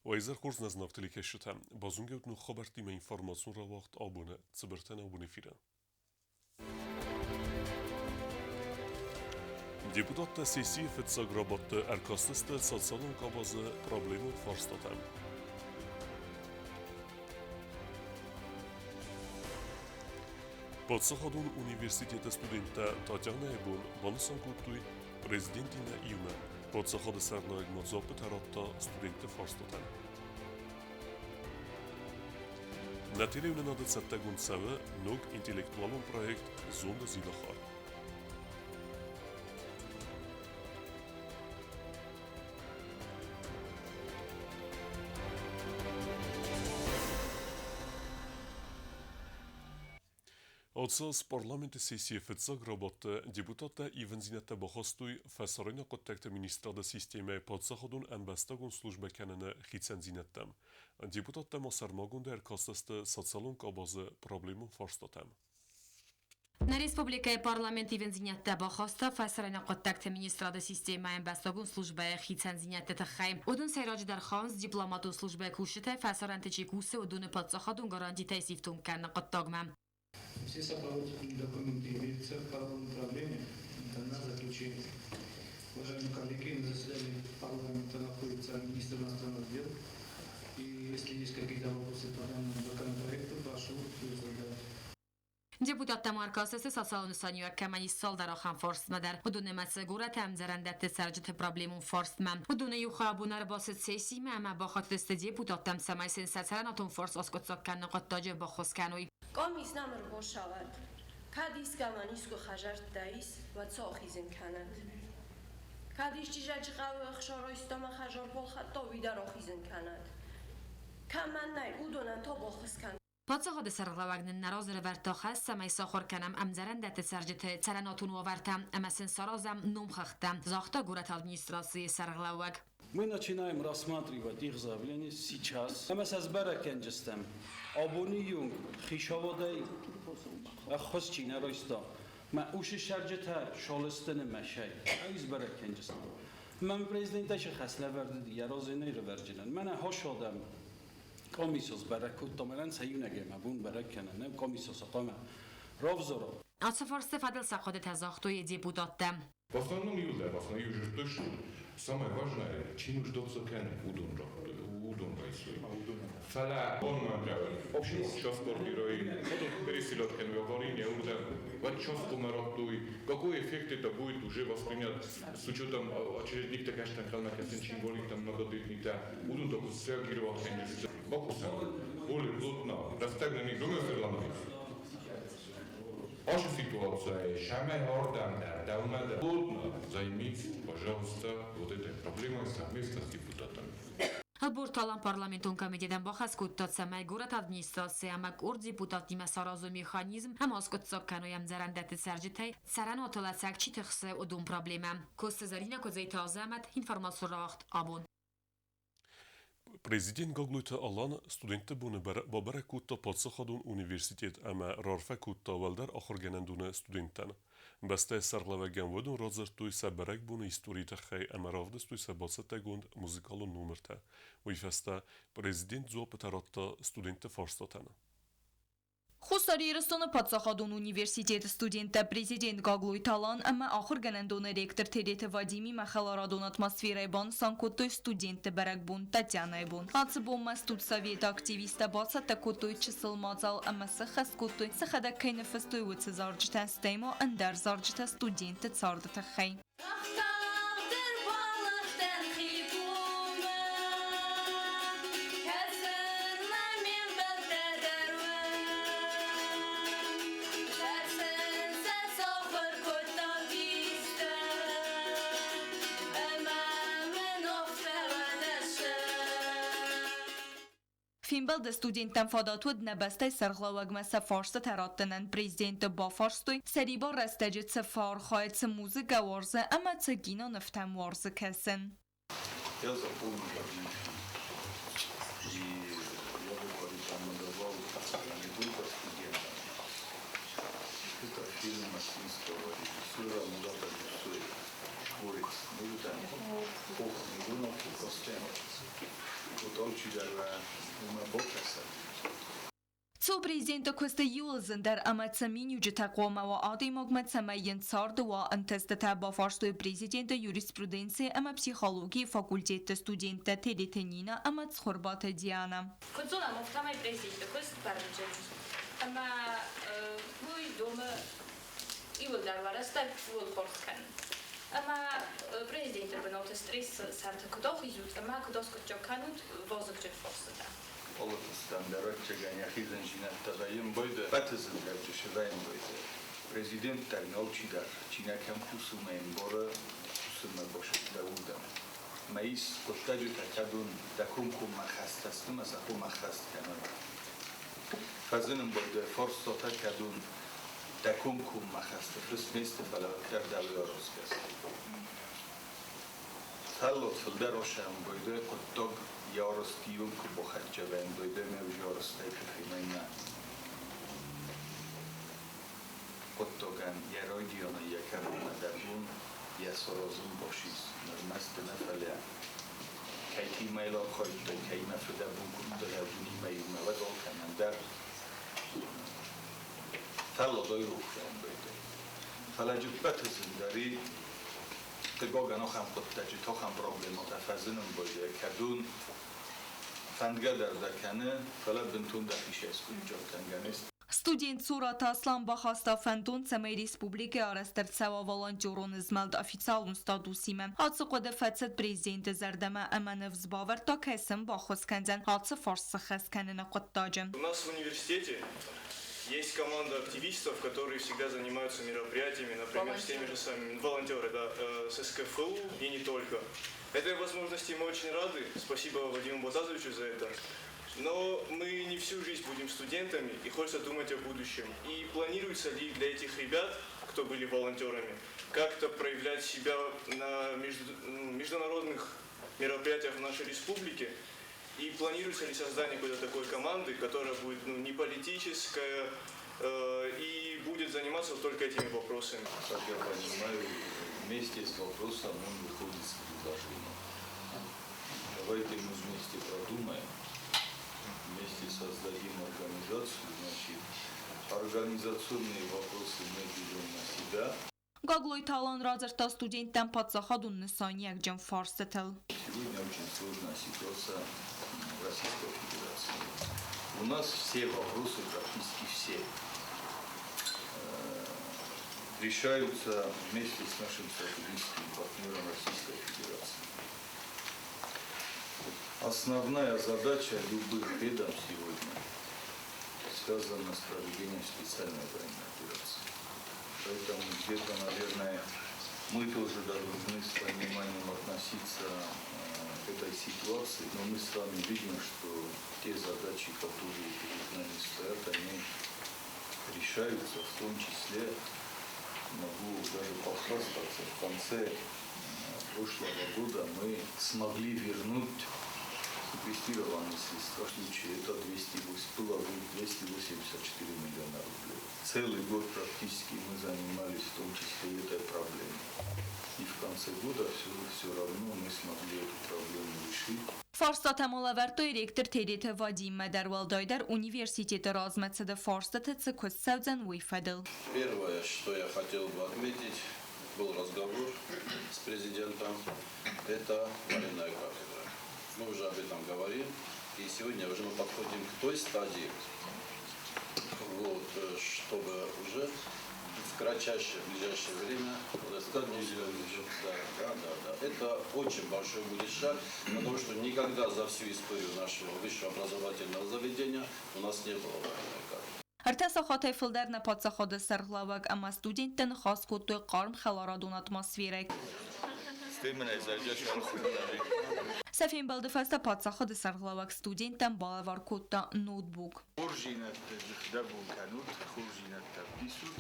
Уӕ изӕр хорз нӕ зынаргъ телекӕсджытӕ! Базонгӕут ног хабӕрттимӕ информацион рауагъд абоны цыбыртӕ нӕ уын эфиры. Депутаттӕ сессийы фыццаг рабадты ӕркастысты социалон къабазы проблемон фарстатӕм. Паддзахадон университеты студенттӕ Татьянӕйы бон банысан кодтой президентимӕ иумӕ. Паддзахады сӕргълӕууӕгмӕ дзуаппытӕ радта студентты фарстатӕн. Нӕ телеуынынады цӕттӕгонд цӕуы ног интеллектуалон проект «Зонды зилахар». Ацы парламенты сессийы фыццаг рабадты депутаттӕ ивындзинӕдтӕ бахастой Фӕсарӕйнаг хъуыддӕгты министрады системӕйы паддзахадон ӕмбӕстагон службӕ кӕныны хицӕндзинӕдтӕм. Депутаттӕ ма сӕрмагондӕй ӕркастысты социалон къабазы проблемон фарстатӕм. Нӕ республикӕйы парламент ивындзинӕдтӕ бахаста Фӕсарӕйнаг хъуыддӕгты министрады системӕйы ӕмбӕстагон службӕйы хицӕндзинӕдты тыххӕй. Уыдон сӕйраджыдӕр хауынц дипломатон службӕйы кусджытӕй фӕсарӕнты чи кусы, уыдоны паддзахадон гарантитӕй сифтонг кӕныны хъуыддагмӕ. Все сопроводительные документы имеются в правовом управлении на заключение. Уважаемые коллеги, на заседании парламента находится министр иностранных дел. И если есть какие-то вопросы по данному законопроекту, прошу их задать. Депутаттӕ ма ӕркастысты социалон нысаниуӕг кӕмӕн ис цалдӕр ахӕм фарстмӕ дӕр. Уыдон нымӕцы горӕты ӕмдзӕрӕндӕтты цӕрджыты проблемон фарстмӕ. Уыдоны иу хай абон ӕрбацыд сессимӕ ӕмӕ бахатыдысты депутаттӕм, цӕмӕй сын сӕ цӕрӕнуатон фарст аскъуыддзаг кӕныны хъуыддаджы баххуыс кӕной. Къамис нӕм ӕрбацӕуӕд. Кӕд искӕмӕн искуы хӕдзӕрттӕ ис, уӕд сӕ ахизын кӕнӕд. Кӕд исчи Зӕджыхъӕуы ӕхсарайста ӕмӕ хӕдзар балхӕдта, уый дӕр ахизын кӕнӕд. Кӕмӕн нӕй, уыдонӕн та баххуыс кӕн. Паддзахады сӕргълӕууӕг нын нӕ разы ӕрӕвӕрдта хӕс, цӕмӕй сахуыр кӕнӕм ӕмдзӕрӕндӕтты цӕрджыты цӕрӕнуатон уавӕртӕ ӕмӕ сын саразӕм номхыгъдтӕ, загъта горӕты администрацийы сӕргълӕууӕг. Мы начинаем рассматривать их заявление сейчас. Ӕмӕ сӕ сбӕрӕг кӕнджыстӕм. Абоны онг хицауадӕй ӕххуыс чи нӕ райста, мӕ усы сӕрджытӕ Шолыстыны мӕсӕй ӕй сбӕрӕг кӕнджыстӕм. Мӕн президентӕй хӕслӕвӕрд уыди йӕ разы нӕ рывӕрджынӕн. Мӕнӕ хос адӕм Комиссос бӕрӕг кодта, мӕнӕн сӕ иунӕгӕй мӕ бон бӕрӕг кӕнӕн нӕу, комиссосы хъуамӕ равзара. Ацы фарсты фӕдыл сӕ хъуыдытӕ загътой депутаттӕ. В основном иуылдӕр, в основном иу зыдтой, что самое важное, чи нуждался кӕны, уыдон уыдон райсой. Фӕлӕ общем, сейчас квартирой переселят кӕны аварийный уырдӕм, уӕд часто радтой, какой эффект это будет уже воспринят с учетом очередникта кӕстӕн хӕлмӕ кӕсын чингониктӕм многодетниктӕ, уыдон та куыд среагировал кӕнынц. Бакусӕм более плотно, рӕстӕг нын ирландийы. Ашы ситуация сӕмӕй ардӕм дӕр, дӕумӕ дӕр плотно займись, пожалуйста, вот этой проблемой совместно с депутатами. Ӕлборталан парламентон комитетӕн бахӕс кодта, цӕмӕй горӕты администраци ӕмӕ къорд депутаттимӕ саразой механизм ӕмӕ аскъуыддзаг кӕной ӕмдзӕрӕндӕтты цӕрджытӕй цӕрӕнуатыл ӕцӕг чи тыхсы, уыдон проблемӕ. Коцты Зӕринӕ Куыдзӕйты Азӕмӕт, информацион рауагъд абон. Президент Гаглойты Алан студентты боны бабӕрӕг кодта паддзахадон университет ӕмӕ раарфӕ кодта уӕлдӕр ахуыргӕнӕндоны студенттӕн. Бӕстӕйы сӕргълӕууӕгӕн уыдон радзырдтой сӕ бӕрӕгбоны историйы тыххӕй ӕмӕ равдыстой сӕ бацӕттӕгонд музыкалон номыртӕ. Уый фӕстӕ президент дзуаппытӕ радта студентты фарстатӕн. Хуссар Ирыстоны паддзахадон университеты студенттӕ президент Гаглойты Алан ӕмӕ ахуыргӕнӕндоны ректор Тедеты Вадимимӕ хӕларадон атмосферӕйы банысан кодтой студентты бӕрӕгбон Татьянӕйы бон. Ацы бонмӕ студсоветы активисттӕ бацӕттӕ кодтой чысыл мадзал ӕмӕ сӕххӕст кодтой, сӕхӕдӕг кӕй ныффыстой, уыцы зарджытӕ, стӕй ма ӕндӕр зарджытӕ студентты царды тыххӕй. Фембӕлды студенттӕн фадат уыд нӕ бӕстӕйы сӕргълӕууӕгмӕ сӕ фарстытӕ раттынӕн. Президенты бафарстой, сӕрибар рӕстӕджы цы фӕархайы, цы музыкӕ уарзы ӕмӕ цы кинонывтӕм уарзы кӕсын. Я запомнил один фильм. И я бы порекомендовал не только студентам. Это фильм российского режиссера Мурата Бессоева «Горец». Алчидӕр уымӕ бакӕсӕд. Цы у президенты куысты иуыл зындӕр ӕмӕ цы миниуджытӕ хъуамӕ уа адӕймагмӕ, цӕмӕй йын царды уа ӕнтыстытӕ, бафарстой президенты юриспруденцийы ӕмӕ психологийы факультетты студенттӕ Тедеты Нина ӕмӕ Цхуырбаты Диана. Куыд зонӕм, афтӕмӕй президенты куыст бӕрнджын ӕмӕ уый домы иуылдӕр уа рӕстӕг ууыл хорз кӕнын. Ӕмӕ президенты бынаты стрессы сӕрты куыд ахизут ӕмӕ куыд аскъуыддзаг кӕнут вазыгджын фарстытӕ? Политикӕн дӕр ӕвӕццӕгӕн йӕхи зындзинӕдтӕ вӕййы ӕмбойды, ӕппӕты зындӕр вӕййы ӕмбойды. Президент дӕр алчидӕр, чи нӕ кӕм кусы, уымӕ ӕмбары, кусынмӕ басӕтта уырдӕм. Мӕ ис хъуыддаджытӕ, кӕдон дӕ комкоммӕ хӕстӕ сты мӕ сӕ хъуамӕ ӕххӕст кӕнай. Фӕзын ӕмбойды фарстатӕ, кӕдон дӕ комкоммӕ хӕсты фыст не сты, фӕлӕ уӕддӕр дӕуӕй аразгӕ сты. Фӕллад фылдӕр осӕмбойды хъуыддаг ярыстион куы бахӕццӕ вӕййы ме взӕрстӕй фыфимӕ нӕ. Хъуыддагӕн йӕ райдианӕй йӕ кӕронмӕ дӕ бон йӕ саразын басис, нырмӕст нӕ, фӕлӕ кӕйтимӕ йыл архайдтай, кӕимӕ фыдӕбон кодтай, уыдонимӕ иумӕ, уӕд алкӕмӕн дӕр фӕлладӕй рох ӕмбойды. Фӕлӕ ӕппӕты зындӕр и хъыгагӕн ахӕм хъуыддаджы ахӕм проблемӕтӕ фӕзынын вӕййы, кӕдон фӕндгӕ дӕр дӕ кӕны, фӕлӕ бынтон дӕхи сӕскъуыддзаг кӕнгӕ не сты. Студент Цораты Аслан бахаста фӕндон, цӕмӕй республикӕйы арӕзт ӕрцӕуа волонтерон змӕлд официалон статусимӕ. Ацы хъуыды фӕцыд президенты зӕрдӕмӕ ӕмӕ ныфс бавӕрдта, кӕй сын баххуыс кӕндзӕн ацы фарст сыххӕст кӕныны хъуыддаджы. У нас в университете есть команда активистов, которые всегда занимаются мероприятиями, например, с теми же самыми волонтеры, да, с СКФУ и не только. Этой возможности мы очень рады. Спасибо Вадиму Батазовичу за это. Но мы не всю жизнь будем студентами, и хочется думать о будущем. И планируется ли для этих ребят, кто были волонтерами, как-то проявлять себя на международных мероприятиях в нашей республике? И планируется ли создание какой-то такой команды, которая будет, ну, не политическая и будет заниматься только этими вопросами? Как я понимаю, вместе с вопросом он выходит с предложением. Давайте мы вместе продумаем, вместе создадим организацию, значит, организационные вопросы мы берем на себя. Гаглойты Алан радзырдта студенттӕн паддзахадон нысаниуӕгджын фарстытыл. Сегодня очень сложная ситуация в Российской Федерации. У нас все вопросы, практически все, решаются вместе с нашим стратегическим партнером Российской Федерации. Основная задача любых ведомств сегодня связана с проведением специальной военной операции. Поэтому где-то, наверное, мы тоже должны с пониманием относиться к этой ситуации. Но мы с вами видим, что те задачи, которые перед нами стоят, они решаются, в том числе, могу даже похвастаться, в конце прошлого года мы смогли вернуть секвестированные средства. В случае это 208, было 284 миллиона рублей. Целый год практически мы занимались в том числе и этой проблемой. И в конце года все равно мы смогли эту проблему решить. Фарстатӕ ма лӕвӕрдтой ректор Тедеты Вадиммӕ дӕр, уӕлдайдӕр университеты размӕцыды фарстыты цы куыст цӕудзӕн, уый фӕдыл. Первое, что я хотел бы отметить, был разговор с президентом, это военная кафедра. Мы уже об этом говорим, и сегодня уже мы подходим к той стадии, вот, чтобы уже в кратчайшее, в ближайшее время Да. Это очень большой будет шаг, потому что никогда за всю историю нашего высшего образовательного заведения у нас не было военной кафедры. Ӕртӕ сахатӕй фылдӕр нӕ паддзахады сӕргълӕууӕг ӕмӕ студенттӕ ныхас кодтой хъарм хӕларадон атмосферӕйы. Сӕ фембӕлды фӕстӕ паддзахады сӕргълӕууӕг студенттӕн балӕвар кодта ноутбук. Хорздзинӕдтӕ фыдӕбон кӕнут, хорздзинӕдтӕ ӕвдисут,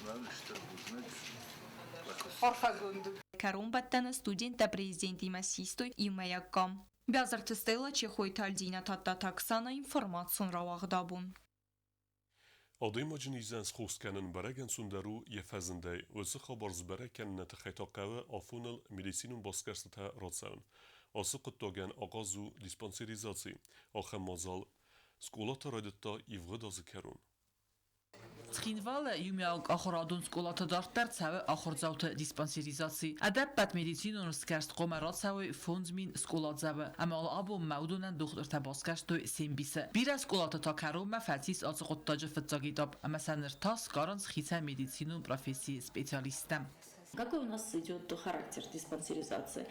мӕн стыр бузныг. Кӕронбӕттӕны студенттӕ президентимӕ систой иумӕйаг къам. Биазырты Стелла, Чехойты Альдина, Тадтаты Оксана, информацион рауагъд абон. Адӕймаджы низӕн схос кӕнын бӕрӕг ӕнцондӕр у йӕ фӕзындӕй. Уыцы хабар сбӕрӕг кӕныны тыххӕй та хъӕуы афоныл медицинон басгӕрстытӕ рацӕуын. Ацы хъуыддагӕн ахъаз у диспансеризаци. Ахӕм мадзал скъолаты райдыдта ивгъуыд азы кӕрон. Цхинвалы иумиаг ахуырадон скъолаты дарддӕр цӕуы ахуырдзауты диспансеризаци. Ӕдӕппӕт медицинон сгӕрст хъуамӕ рацӕуой 5000 скъоладзауы, ӕмӕ абонмӕ уыдонӕн дохтыртӕ басгӕрстой се мбисы. Бирӕ скъолаты та кӕронмӕ фӕцис ацы хъуыддаджы фыццаг этап, ӕмӕ сӕ ныр та сгарынц хицӕн медицинон профессийы специалисттӕ. Какой у нас идет характер диспансеризации?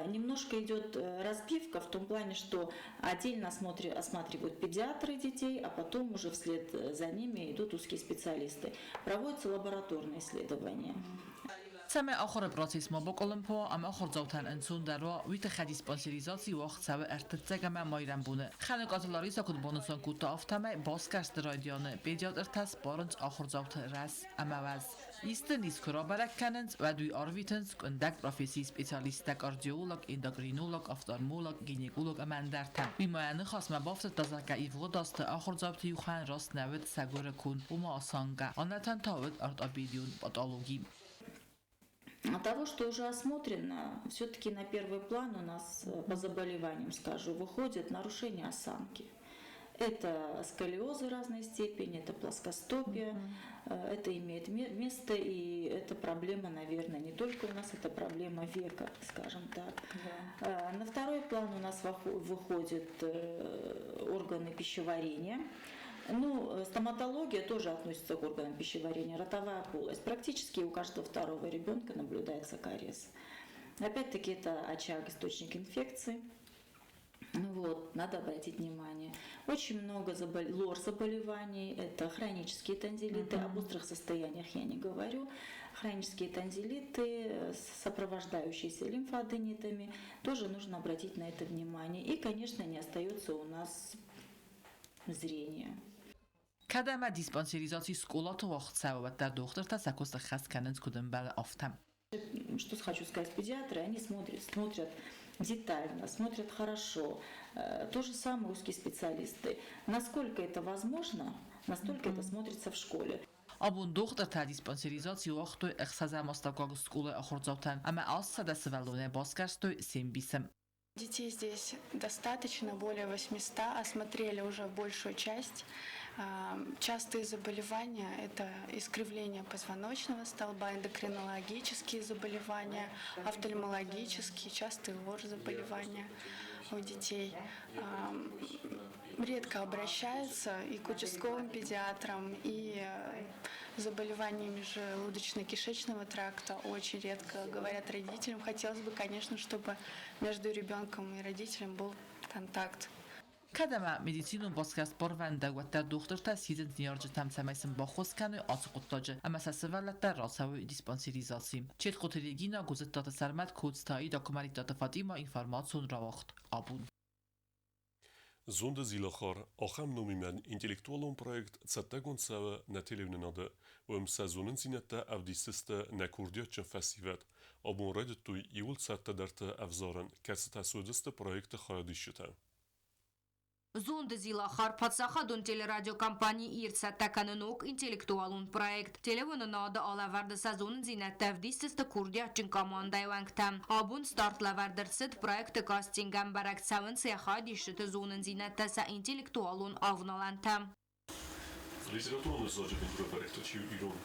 Немножко идет разбивка в том плане, что отдельно осматривают педиатры детей, а потом уже вслед за ними идут узкие специалисты. Проводятся лабораторные исследования. Цӕмӕй ахуыры процесс ма бакъуылымпы уа ӕмӕ ахуырдзаутӕн ӕнцондӕр уа, уый тыххӕй диспансеризаци уагъд цӕуы ӕртыццӕг ӕмӕ майрӕмбоны. Хӕныкъаты Ларисӕ куыд банысан кодта, афтӕмӕй басгӕрсты райдианы педиатртӕ сбарынц ахуырдзауты рӕз ӕмӕ уӕз. Исты низ куы рабӕрӕг кӕнынц, уӕд уый арвитынц къуындӕг профессийы специалисттӕ кардиолог, эндокринолог, офтальмолог, гинеколог ӕмӕ ӕндӕртӕ. Уый ма йӕ ныхасмӕ бафтыдта, зӕгъгӕ, ивгъуыд азты ахуырдзауты иу хайӕн раст нӕ уыд сӕ гуыры конд, ома осанкӕ, аннӕтӕн та уыд ортопедион патологи. От того, что уже осмотрено, все-таки на первый план у нас по заболеваниям, скажу, выходит нарушение осанки. Это сколиозы разной степени, это плоскостопие, это имеет место, и это проблема, наверное, не только у нас, это проблема века, скажем так. Да. На второй план у нас выходят органы пищеварения. Ну, стоматология тоже относится к органам пищеварения, ротовая полость. Практически у каждого второго ребенка наблюдается кариес. Опять-таки это очаг, источник инфекции. Вот, надо обратить внимание. Очень много лор-заболеваний, это хронические тонзиллиты, об острых состояниях я не говорю. Хронические тонзиллиты, сопровождающиеся лимфоаденитами, тоже нужно обратить на это внимание. И, конечно, не остается у нас зрение. Кӕд ӕмӕ диспансеризаци скъолаты уагъд цӕуы, уӕддӕр дохтыртӕ сӕ куыст ӕххӕст кӕнынц куыд ӕмбӕлы, афтӕ. Что хочу сказать, педиатры, они смотрят детально, смотрят хорошо. То же самое узкие специалисты. Насколько это возможно, настолько это смотрится в школе. Абон дохтыртӕ диспансеризаци уагътой ӕхсӕзӕм астӕуккаг скъолайы ахуырдзаутӕн ӕмӕ 800 сывӕллонӕй басгӕрстой се мбисы. Детей здесь достаточно, более 800, осмотрели уже большую часть. Частые заболевания – это искривление позвоночного столба, эндокринологические заболевания, офтальмологические, частые лор-заболевания у детей. Редко обращаются и к участковым педиатрам, и заболеваниями желудочно-кишечного тракта очень редко говорят родителям. Хотелось бы, конечно, чтобы между ребенком и родителем был контакт. Кӕд ӕмӕ медицинон басгӕрст барвӕндаг, уӕддӕр дохтыртӕ сидынц ныййарджытӕм, цӕмӕй сын баххуыс кӕной ацы хъуыддаджы ӕмӕ сӕ сывӕллӕттӕ рацӕуой диспансеризаци. Четхъоты Регина, Гуызыттаты Сӕрмӕт, Коцты Аида, Куымӕридтаты Фатима, информацион рауагъд Абон. Зонды зилахар, ахӕм номимӕ интеллектуалон проект цӕттӕгонд цӕуы нӕ телеуынынады. Уым сӕ зонындзинӕдтӕ ӕвдисдзысты нӕ курдиатджын фӕсивӕд. Абон райдыдтой иууыл цӕттӕдӕрты ӕвзарын, кӕцытӕ суыдзысты проекты хайадисджытӕ. Зонды зилахар паддзахадон телерадиокомпани Ир цӕттӕ кӕны ног интеллектуалон проект. Телеуынынады алӕвӕрды сӕ зонындзинӕдтӕ ӕвдисдзысты курдиатджын командӕйы уӕнгтӕ. Абон старт лӕвӕрд ӕрцыд проекты кастингӕн, бӕрӕг цӕуынц йӕ хайадисджыты зонындзинӕдтӕ, сӕ интеллектуалон авналӕнтӕ. Литературон ӕвзаджы бындурӕвӕрӕг та чи у ирон?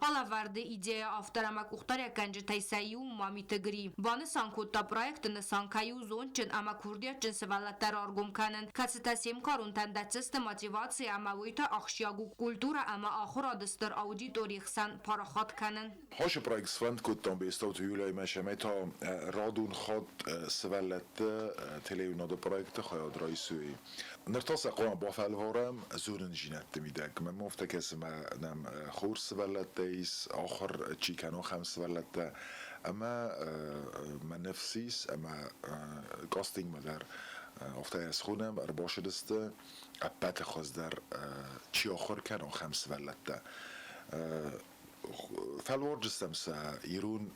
Алӕвӕрды идея автор ӕмӕ къухдариуӕггӕнджытӕй сӕ иу Мамиты Гри. Банысан кодта, проекты нысан кӕй у зондджын ӕмӕ курдиатджын сывӕллӕттӕ раргом кӕнын, кӕцытӕ се мкаронтӕн дӕтдзысты мотиваци ӕмӕ уый та ахсджиаг у культурӕ ӕмӕ ахуырады стыр аудиторийы хсӕн парахат кӕнын. Ацы проект сфӕнд кодтам Бестауты Юляимӕ, цӕмӕй та радон хатт сывӕллӕтты телеуынады проекты хайад райсой. Ныр та сӕ хъуамӕ бафӕлварӕм зонындзинӕдты мидӕг. Мӕнмӕ афтӕ кӕсы, мӕ нӕм хорз сывӕллӕттӕ ис, ахуыр чи кӕны, ахӕм сывӕллӕттӕ. Ӕмӕ мӕ ныфс ис, ӕмӕ кастингмӕ дӕр афтӕ йӕ схонӕм, ӕрбацыдысты ӕппӕты хуыздӕр чи ахуыр кӕны, ахӕм сывӕллӕттӕ. Фӕлвардзыстӕм сӕ ирон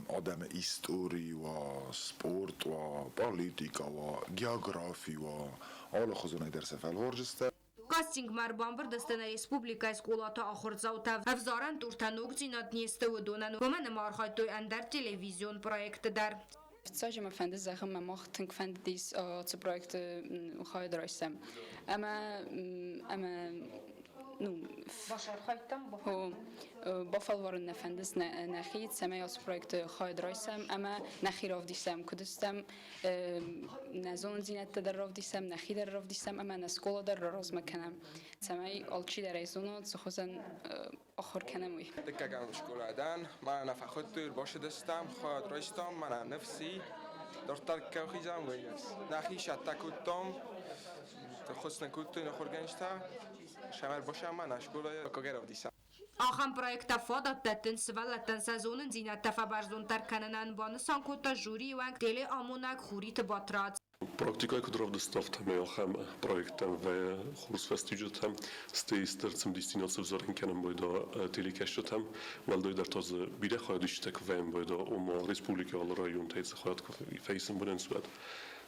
адӕмы истори уа, спорт уа, политикӕ уа, географи уа, алыхуызонӕй дӕр сӕ фӕлвардзыстӕм. Кастинг Кастингмӕ ӕрбамбырд сты нӕ республикӕйы скъолаты ахуырдзаутӕ. Ӕвзарӕн туртӕ ногдзинад не сты уыдонӕн, уымӕн ӕмӕ архайдтой ӕндӕр телевизион проектты дӕр. Фыццаджы мӕ фӕнды зӕгъын, мӕ мах тынг фӕндыдис ацы проекты хайад райсӕм. Ӕмӕ ӕмӕ ну Бацархайдтам? Бафӕлварын нӕ фӕндыд нӕхи, цӕмӕй ацы проекты хайад райсӕм ӕмӕ нӕхи равдисӕм, куыд стӕм, нӕ зонындзинӕдтӕ дӕр равдисӕм, нӕхи дӕр равдисӕм ӕмӕ нӕ скъола дӕр размӕ кӕнӕм, цӕмӕй алчидӕр ӕй зона, цы хуызӕн ахуыр кӕнӕм, уый. Дыккӕгӕм скъола дӕн, мӕнӕ фӕхуыдтой, ӕрбацыдыстӕм, хайад райстам, мӕнӕ ныфси, дарддӕр кӕм хизӕм, уый ныфс. Нӕхи цӕттӕ кодтам, хуыс нын кодтой ахуыргӕнджытӕ, сӕмӕ ӕрбасӕм нӕ скъолайы равдисӕм. Ахӕм проекттӕ фадат дӕттынц сывӕллӕттӕн сӕ зонындзинӕдтӕ фӕбӕрзонддӕр кӕнынӕн, банысан кодта жюрийы уӕнг телеамонӕг Хуриты Батрадз. Практикӕйы куыд равдыста, афтӕмӕй ахӕм проекттӕм вӕййы хорз фӕстиуджытӕ, стӕй стыр цымыдисдзинад сывзарын кӕнын байда телекӕсджытӕм, уӕлдайдӕр та дзы бирӕ хайадисджытӕ куы вӕййын байда, ома республикӕйы алы районтӕй цы хайад куы фӕисын бынӕн уӕд.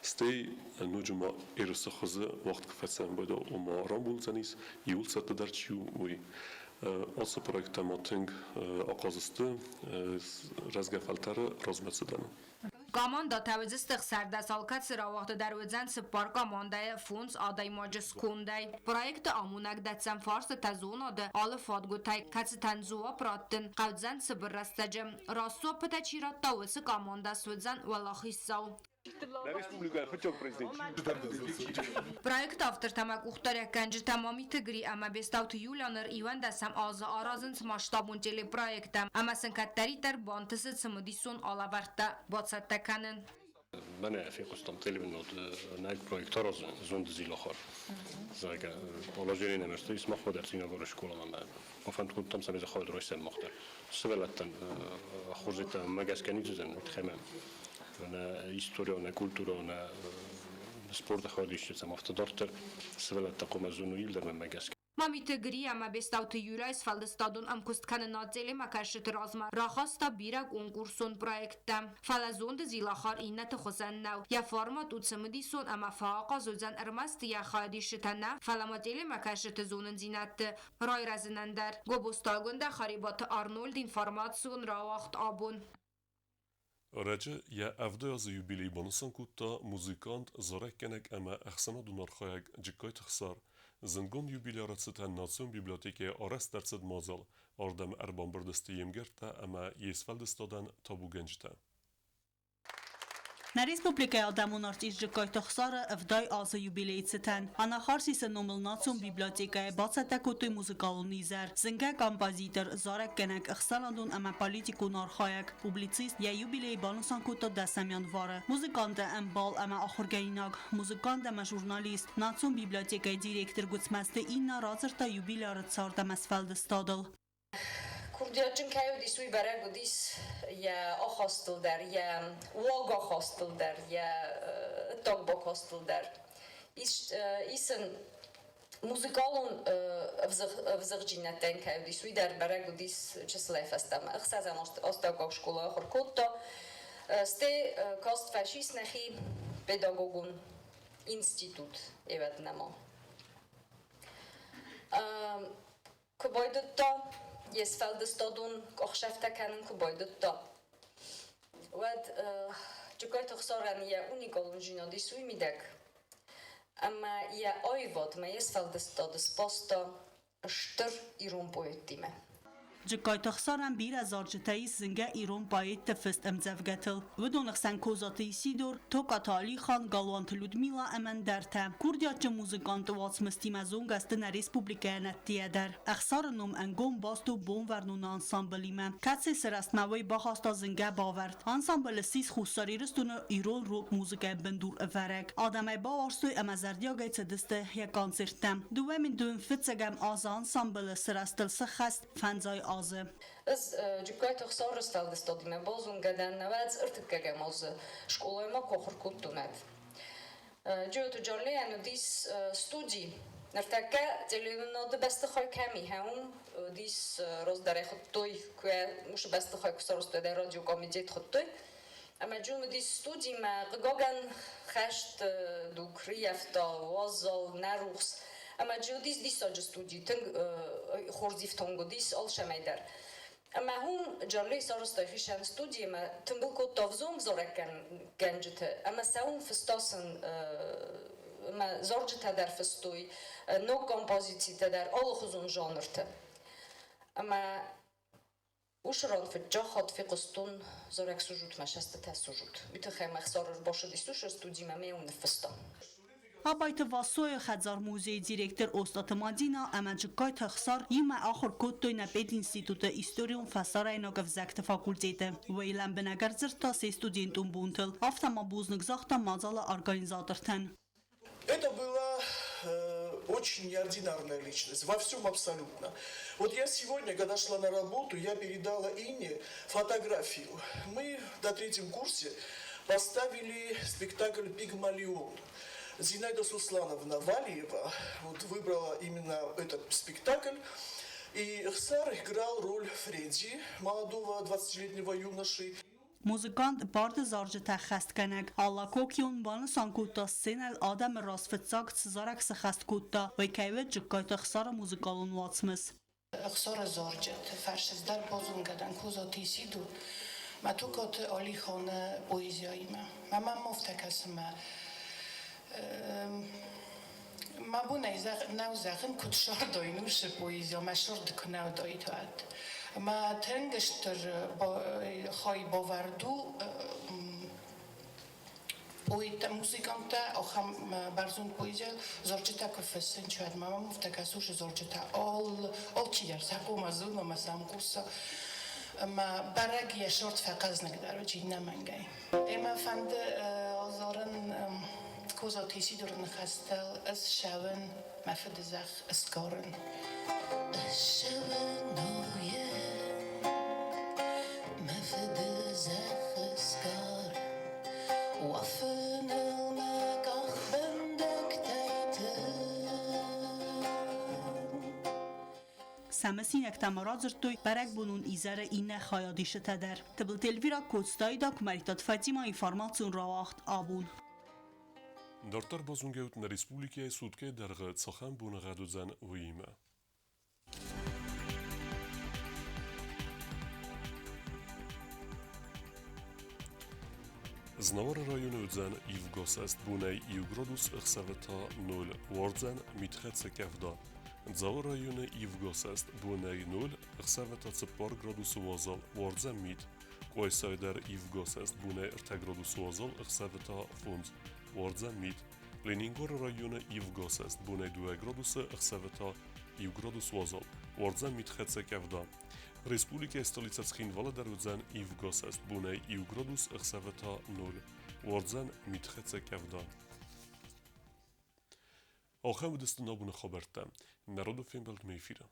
Стӕй ноджы ма ерысы хуызы уагъд куы фӕцӕуын байда, ома рамбулдзӕнис, иууыл цӕттӕдӕр чи у, уый. Ацы проекттӕ ма тынг ахъаз сты рӕзгӕ фӕлтӕры размӕцыдӕн. Командӕтӕ уыдзысты 16, алкӕцы рауагъды дӕр уыдзӕн цыппар командӕйы фондз адӕймаджы скондӕй. Проекты амонӕг дӕтдзӕн фарстытӕ зонады алы фадгуытӕй, кӕцытӕн дзуапп раттын хъӕудзӕн цыбыр рӕстӕджы. Раст дзуаппытӕ чи радта, уыцы командӕ суыдзӕн уӕлахиздзау. Проекты автортӕ ӕмӕ къухдариуӕггӕнджытӕ Мамиты Гри ӕмӕ Бестауты Юля ныр 11-ӕм азы аразынц масштабон телепроекттӕ ӕмӕ сын кӕддӕриддӕр бантысы цымыдисон алӕвӕрдтӕ бацӕттӕ кӕнын. Мӕнӕ фехъуыстам телевизоры нӕ проект аразын зонды зилахар. Зӕгъгӕ, положение нӕм ӕрцыдис мах дӕр Цъинагары скъоламӕ. Фӕнд кодтам, цӕмӕй дзы хайад райсӕм мах дӕр. Сывӕллӕттӕн хорзӕй мӕ гӕсгӕ ницы уыдзӕн, уый тыххӕй мӕ нӕ историон, нӕ культурон, нӕ спорты хайадисджытӕм афтӕ дарддӕр сывӕллӕттӕ хъуамӕ зоной иуылдӕр мӕнмӕ гӕсгӕ. Мамиты Гри ӕмӕ Бестауты Юрӕйы сфӕлдыстадон ӕмкуысткӕнынад телемӕкӕсджыты размӕ рахаста бирӕ конкурсон проекттӕ. Фӕлӕ зонды зилахар иннӕты хуызӕн нӕу. Йӕ формат у цымыдисон ӕмӕ фӕахъаз уыдзӕн ӕрмӕст йӕ хайадисджытӕ нӕ, фӕлӕ ма телемӕкӕсджыты зонындзинӕдты райрӕзынӕн дӕр. Гобозты Агуындӕ, Харебаты Арнольд информацион рауагъд абон. Ӕрӕджы йӕ 70 азы юбилей банысан кодта музыкант, зарӕггӕнӕг ӕмӕ ӕхсӕнадон архайӕг Джыккайты Хсар. Зындгонд юбиляры цытӕн национ библиотекӕйы арӕзт ӕрцыд мадзал, ардӕм ӕрбамбырд сты йе мгӕрттӕ ӕмӕ йе сфӕлдыстадӕн табугӕнджытӕ. Нӕ республикӕйы адӕмон артист Джыккайты Ӕхсары 70 азы юбилейы цытӕн Анахарсисы номыл национ библиотекӕйы бацӕттӕ кодтой музыкалон изӕр. Зынгӕ композитор, зарӕггӕнӕг, ӕхсӕнадон ӕмӕ политикон архайӕг, публицист йӕ юбилей банысан кодта 10 январы. Музыканты ӕмбал ӕмӕ ахуыргӕнинаг, музыкант ӕмӕ журналист, национ библиотекӕйы директор Гуыцмӕзты Инна радзырдта юбиляры цард ӕмӕ сфӕлдыстадыл. Курдиатджын кӕй уыдис, уый бӕрӕг уыдис йӕ ахастыл дӕр, йӕ уагахастыл дӕр, йӕ ӕддаг бакастыл дӕр. Ис ын музыкалон ӕвзыгъджинӕдтӕ кӕй уыдис, уый дӕр бӕрӕг уыдис чысылӕй фӕстӕмӕ. Ӕхсӕзӕм астӕуккаг скъолайы ахуыр кодта. Стӕй каст фӕцис нӕхи педагогон институт ӕвӕд нӕма. Куы байдыдта, йе сфӕлдыстадон къухсӕфтӕ кӕнын куы байдыдта, уӕд Джыккайты Ӕхсарӕн йӕ уникалондзинад ис уый мидӕг, ӕмӕ йӕ аивадмӕ, йе сфӕлдыстады сбаста стыр ирон поэттимӕ. Джыккайты Ӕхсарӕн бирӕ зарджытӕ ис зынгӕ ирон поэтты фыст ӕмдзӕвгӕтыл. Уыдоны хсӕн Козаты Исидор, Токаты Алихан, Галуанты Людмила ӕмӕ ӕндӕртӕ. Курдиатджын музыканты уацмыстимӕ зонгӕ сты нӕ республикӕйӕн ӕддейӕ дӕр. Ӕхсары ном ӕнгом баст у Бонвӕрноны ансамблимӕ, кӕцы сырӕзтмӕ уый бахаста зынгӕ бавӕрд. Ансамбль ссис Хуссар Ирыстоны ирон рок-музыкӕйы бындурӕвӕрӕг. Адӕм ӕй бауарзтой ӕмӕ зӕрдиагӕй цыдысты йӕ концерттӕм. 2005 азы ансамблы сырӕзтыл сыххӕст фӕндзай азы. Ӕз Джыккайты Ӕхсары сфӕлдыстадимӕ базонгӕ дӕн нӕуӕдз ӕртыккӕгӕм азы скъолайы ма куы ахуыр кодтон, уӕд. Джиоты Джаллейӕн уыдис студи. Ныртӕккӕ телеуынынады бӕстыхай кӕм и, уым уыдис раздӕр ӕй хуыдтой, куы уыцы бӕстыхай куы сарӕзтой, уӕд ӕй радиокомитет хуыдтой. Ӕмӕ Джон уыдис студимӕ, хъыгагӕн, хӕст дуг рыййӕфта, уазал, нӕ рухс. Ӕмӕ уыдис диссаджы студи, тынг хорз ифтонг уыдис алцӕмӕй дӕр. Ӕмӕ уым Джарлей сарӕзта хицӕн студи ӕмӕ тымбыл кодта ӕвзонг зарӕггӕнджыты ӕмӕ сӕ уым фыста сын ӕмӕ зарджытӕ дӕр фыстой, ног композицитӕ дӕр алыхуызон жанрты. Ӕмӕ уыцы ран фыццаг хатт фехъуыстон зарӕг «Служут, мӕ цӕстытӕ служут». Уый тыххӕй мӕ Ӕхсар ӕрбацыдис уыцы студимӕ ӕмӕ йӕ уым ныффыста. Абайты Васойы хӕдзар-музейы директор Остъаты Мадина ӕмӕ Джыккайты Ӕхсар иумӕ ахуыр кодтой нӕ пединституты историон фӕсарӕйнаг ӕвзӕгты факультеты. Уый лӕмбынӕг ӕрдзырдта се студентон бонтыл, афтӕ ма бузныг загъта мадзалы организатортӕн. Это была очень неординарная личность, во всем абсолютно. Вот я сегодня, когда шла на работу, я передала Инне фотографию. Мы на третьем курсе поставили спектакль «Пигмалион». Зинаида Суслановна Валиева вот выбрала именно этот спектакль. И Эхсар играл роль Фредди, молодого 20-летнего юноши. Музыкант барды зарджытӕ ӕххӕстгӕнӕг Алла Кокион банысан кодта, сценӕйыл адӕмы раз фыццаг цы зарӕг сӕххӕст кодта, уый кӕй уыд Джыккайты Ӕхсары музыкалон уацмыс. Ӕхсары зарджыты фӕрсыз дӕр базонгӕ дӕн Козаты Исидор мӕ Токаты Алиханы поэзияимӕ. Мӕ мӕм афтӕ кӕсы, мӕ мӕ бонӕй нӕу зӕгъын, куыд сырдой уыцы поэзия, мӕ сырд куы нӕ уыдаид, уӕд. Мӕ тынг стыр хай бавӕрд у поэттӕ, музыканттӕ, ахӕм бӕрзонд поэзийыл зарджытӕ куы фыссынц, уӕд мӕ мӕм афтӕ кӕсы, уыцы зарджытӕ алчидӕр сӕ хъуамӕ зона ӕмӕ сӕм хъуса. Ӕмӕ бӕрӕг йӕ сорт фӕхъӕзныгдӕр уыди ӕнӕмӕнгӕй. Ӕмӕ фӕнды азарын Козаты Исидоры ныхӕстыл ӕз ссӕуын мӕ фыды зӕхх ысгарын. Ссӕуын ое мӕ фыды зӕхх ысгарын, уафыныл мӕ къахвӕндӕгтӕй тын. Сӕ мысинӕгтӕ ма радзырдтой бӕрӕгбонон изӕры иннӕ хайадисджытӕ дӕр. Тыбылты Эльвира, Коцты Аида, Куымӕридтаты Фатимӕ, информацион рауагъд «Абон». Дарддӕр базонгӕут нӕ республикӕйы суткӕйы дӕргъы цахӕм боныгъӕд уыдзӕн, уыимӕ. Знауыры районы уыдзӕн ивгосӕст бонӕй 1 градус, ӕхсӕвы та 0, уардзӕн митхӕццӕ къӕвда. Дзауы районы ивгосӕст бонӕй 0, ӕхсӕвы та 4 градусы уазал, уардзӕн мит. Къуайсайы дӕр ивгосӕст бонӕй 3 градусы уазал, ӕхсӕвы та 5, уардзӕн мит. Ленингоры районы ивгосӕст бонӕй 2 градусы, ӕхсӕвы та 1 градус уазал, уардзӕн митхӕццӕ къӕвда. Республикӕйы столицӕ Цхинвалы дӕр уыдзӕн ивгосӕст бонӕй 1 градус, ӕхсӕвы та 0, уардзӕн митхӕццӕ къӕвда. Ахӕм уыдысты нӕ абоны хабӕрттӕ. Нӕ рады фембӕлдмӕ эфиры.